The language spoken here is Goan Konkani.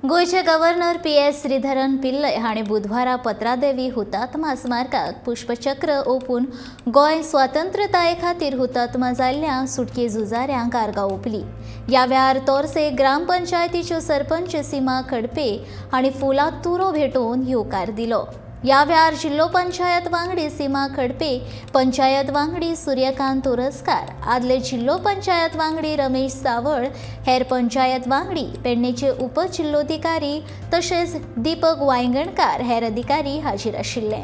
गोंयचे गव्हर्नर पी.एस. श्रीधरन पिल्लय हांणी बुधवारा पत्रादेवी हुतात्मा स्मारकाक पुष्पचक्र ओपून गोंय स्वातंत्र्यताये खातीर हुतात्मा जाल्ल्या सुटके झुजाऱ्यांक आर्गां ओंपली. ह्या वेळार तोरसे ग्रामपंचायतीच्यो सरपंच सीमा खडपे हांणी फुलां तुरो भेटोवन येवकार दिलो. ह्या वेळार जिल्लो पंचायत वांगडी सीमा खडपे, पंचायत वांगडी सूर्यकांत तोरस्कार, आदले जिल्लो पंचायत वांगडी रमेश सावळ, हेर पंचायत वांगडी, पेडणेचे उपजिल्लोधिकारी तशेंच दीपक वायंगणकार, हेर अधिकारी हाजीर आशिल्ले.